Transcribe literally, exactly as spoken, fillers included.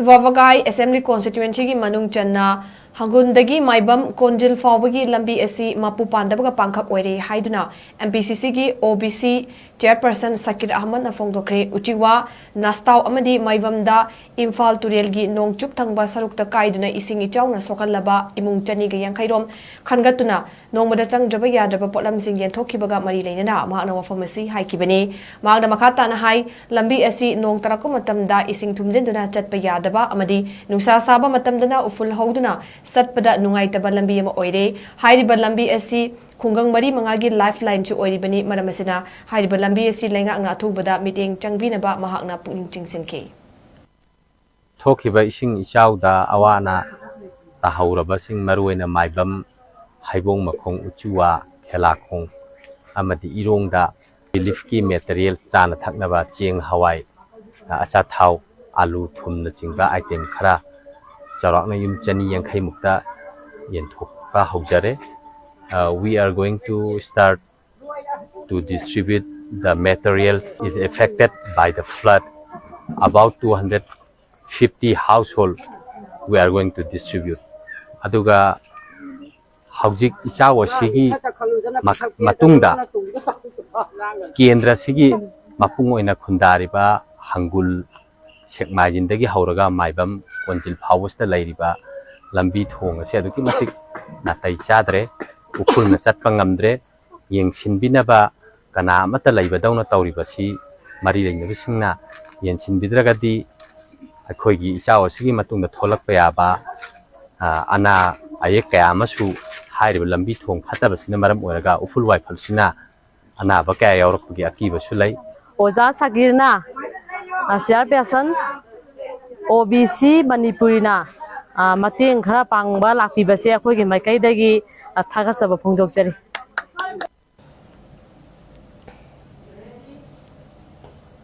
ꯋꯥꯕꯒꯥꯏ ꯑꯦꯁꯦꯝꯕ꯭ꯂꯤ ꯀꯣꯟꯁꯇꯤꯇ꯭ꯋꯦꯟꯁꯤꯒꯤ ꯃꯅꯨꯡ ꯆꯟꯅ ꯍꯪꯒꯨꯟꯗꯒꯤ ꯃꯥꯏꯕꯝ ꯀꯣꯟꯖꯤꯜ ꯐꯥꯎꯕꯒꯤ ꯂꯝꯕꯤ ꯑꯁꯤ ꯃꯄꯨ ꯄꯥꯟꯗꯕꯒ ꯄꯥꯡꯈꯛ ꯑꯣꯏꯔꯦ ꯍꯥꯏꯗꯨꯅ ꯑꯦꯝ ꯄꯤ ꯁꯤ ꯁꯤꯒꯤ ꯑꯣ ꯕꯤ ꯁꯤ ꯆꯤꯌꯔꯄꯔꯁꯟ ꯁꯀꯤꯔ ꯑꯍꯃꯗꯅ ꯐꯣꯡꯗꯣꯛꯈ꯭ꯔꯦ꯫ ꯎꯆꯤꯋꯥ, ꯅꯥꯁꯇꯥꯎ ꯑꯃꯗꯤ ꯃꯥꯏꯕꯝꯗ ꯏꯝꯐꯥꯜ ꯇꯨꯔꯦꯜꯒꯤ ꯅꯣꯡꯆꯨꯞ ꯊꯪꯕ ꯁꯔꯨꯛꯇ ꯀꯥꯏꯗꯨꯅ ꯏꯁꯤꯡ ꯏꯆꯥꯎꯅ ꯁꯣꯛꯍꯜꯂꯕ ꯏꯃꯨꯡ ꯆꯅꯤꯒ ꯌꯥꯡꯈꯩ ꯔꯣꯝ ꯈꯟꯒꯠꯇꯨꯅ ꯅꯣꯡꯃꯗ ꯆꯪꯗ꯭ꯔꯕ ꯌꯥꯗ꯭ꯔꯕ ꯄꯣꯠꯂꯝꯁꯤꯡ ꯌꯦꯟꯊꯣꯛꯈꯤꯕꯒ ꯃꯔꯤ ꯂꯩꯅꯅ ꯃꯍꯥꯛꯅ ꯋꯥꯐꯝ ꯑꯁꯤ ꯍꯥꯏꯈꯤꯕꯅꯤ꯫ ꯃꯍꯥꯛꯅ ꯃꯈꯥ ꯇꯥꯅ ꯍꯥꯏ, ꯂꯝꯕꯤ ꯑꯁꯤ ꯅꯣꯡ ꯇꯥꯔꯛꯄ ꯃꯇꯝꯗ ꯏꯁꯤꯡ ꯊꯨꯝꯖꯤꯟꯗꯨꯅ ꯆꯠꯄ ꯌꯥꯗꯕ ꯑꯃꯗꯤ ꯅꯨꯡꯁꯥ ꯁꯥꯕ ꯃꯇꯝꯗꯅ ꯎꯐꯨꯜ ꯍꯧꯗꯨꯅ ꯆꯠꯄꯗ ꯅꯨꯡꯉꯥꯏꯇꯕ ꯂꯝꯕꯤ ꯑꯃ ꯑꯣꯏꯔꯦ꯫ ꯍꯥꯏꯔꯤꯕ ꯂꯝꯕꯤ ꯑꯁꯤ ꯈꯨꯡꯒꯪ ꯃꯔꯤ ꯃꯉꯥꯒꯤ ꯂꯥꯏꯐ ꯂꯥꯏꯟꯁꯨ ꯑꯣꯏꯔꯤꯕꯅꯤ꯫ ꯃꯔꯝ ꯑꯁꯤꯅ ꯍꯥꯏꯔꯤꯕ ꯂꯝꯕꯤ ꯑꯁꯤ ꯂꯩꯉꯥꯛꯅ ꯑꯊꯨꯕꯗ ꯃꯤꯠꯌꯦꯡ ꯆꯪꯕꯤꯅꯕ ꯃꯍꯥꯛꯅ ꯄꯨꯛꯅꯤꯡ ꯆꯤꯡꯁꯤꯟꯈꯤ꯫ ꯊꯣꯛꯈꯤꯕ ꯏꯁꯤꯡ ꯏꯆꯥꯎꯗ ꯑꯋꯥ ꯑꯅꯥ ꯇꯥꯍꯧꯔꯕꯁꯤꯡ, ꯃꯔꯨꯑꯣꯏꯅ ꯃꯥꯏꯕꯝ, ꯍꯩꯕꯣꯡ ꯃꯈꯣꯡ, ꯎꯆꯨꯋꯥ, ꯈꯦꯂꯥꯈꯣꯡ ꯑꯃꯗꯤ ꯏꯔꯣꯡꯗ ꯔꯤꯂꯤꯐꯀꯤ ꯃꯦꯇꯔꯤꯌꯦꯜ, ꯆꯥꯅ ꯊꯛꯅꯕ ꯆꯦꯡ, ꯍꯋꯥꯏ, ꯑꯆꯥꯊꯥꯎ, ꯑꯥꯂꯨ, ꯊꯨꯝꯅꯆꯤꯡꯕ ꯑꯥꯏꯇꯦꯝ ꯈꯔ ꯆꯥꯎꯔꯥꯛꯅ ꯌꯨꯝ ꯆꯅꯤ ꯌꯥꯡꯈꯩ ꯃꯨꯛꯇ ꯌꯦꯟꯊꯣꯛꯄ ꯍꯧꯖꯔꯦ꯫ Uh, we are going to start to distribute the materials is affected by the flood. About two hundred fifty household we are going to distribute. ꯑꯗꯨꯒ ꯍꯧꯖꯤꯛ ꯏꯆꯥꯎ ꯑꯁꯤꯒꯤ ꯃ-, ꯃꯇꯨꯡꯗ ꯀꯦꯟꯗ꯭ꯔꯁꯤꯒꯤ ꯃꯄꯨꯡ ꯑꯣꯏꯅ ꯈꯨꯟꯗꯥꯔꯤꯕ ꯍꯪꯒꯨꯜ, ꯁꯦꯛꯃꯥꯏꯖꯤꯟꯗꯒꯤ ꯍꯧꯔꯒ ꯃꯥꯏꯕꯝ ꯀꯣꯟꯖꯤꯜ ꯐꯥꯎꯕꯁꯤꯗ ꯂꯩꯔꯤꯕ ꯂꯝꯕꯤ ꯊꯣꯡ ꯑꯁꯤ ꯑꯗꯨꯛꯀꯤ ꯃꯇꯤꯛ ꯅꯥꯇꯩ ꯆꯥꯗ꯭ꯔꯦ, ꯎꯐꯨꯜꯅ ꯆꯠꯄ ꯉꯝꯗ꯭ꯔꯦ꯫ ꯌꯦꯡꯁꯤꯟꯕꯤꯅꯕ ꯀꯅꯥ ꯑꯃꯠꯇ ꯂꯩꯕꯗꯧꯅ ꯇꯧꯔꯤꯕꯁꯤ ꯃꯔꯤ ꯂꯩꯅꯕꯁꯤꯡꯅ ꯌꯦꯡꯁꯤꯟꯕꯤꯗ꯭ꯔꯒꯗꯤ ꯑꯩꯈꯣꯏꯒꯤ ꯏꯆꯥꯎ ꯑꯁꯤꯒꯤ ꯃꯇꯨꯡꯗ ꯊꯣꯛꯂꯛꯄ ꯌꯥꯕ, ꯑ, ꯑꯅꯥ ꯑꯌꯦꯛ ꯀꯌꯥ ꯑꯃꯁꯨ ꯍꯥꯏꯔꯤꯕ ꯂꯝꯕꯤ ꯊꯣꯡ ꯐꯠꯇꯕꯁꯤꯅ ꯃꯔꯝ ꯑꯣꯏꯔꯒ ꯎꯐꯨꯜ ꯋꯥꯏꯐꯨꯜꯁꯤꯅ ꯑꯅꯥꯕ ꯀꯌꯥ ꯌꯥꯎꯔꯛꯄꯒꯤ ꯑꯀꯤꯕꯁꯨ ꯂꯩ꯫ ꯑꯣꯖꯥ ꯁꯀꯤꯔꯅ, ꯑ, ꯆꯤꯌꯔꯄꯔꯁꯟ ꯑꯣ ꯕꯤ ꯁꯤ ꯃꯅꯤꯄꯨꯔꯤꯅ, ꯑ, ꯃꯇꯦꯡ ꯈꯔ ꯄꯥꯡꯕ ꯂꯥꯛꯄꯤꯕꯁꯦ ꯑꯩꯈꯣꯏꯒꯤ ꯃꯥꯏꯀꯩꯗꯒꯤ, ꯑ, ꯊꯥꯒꯠꯆꯕ ꯐꯣꯡꯗꯣꯛꯆꯔꯤ꯫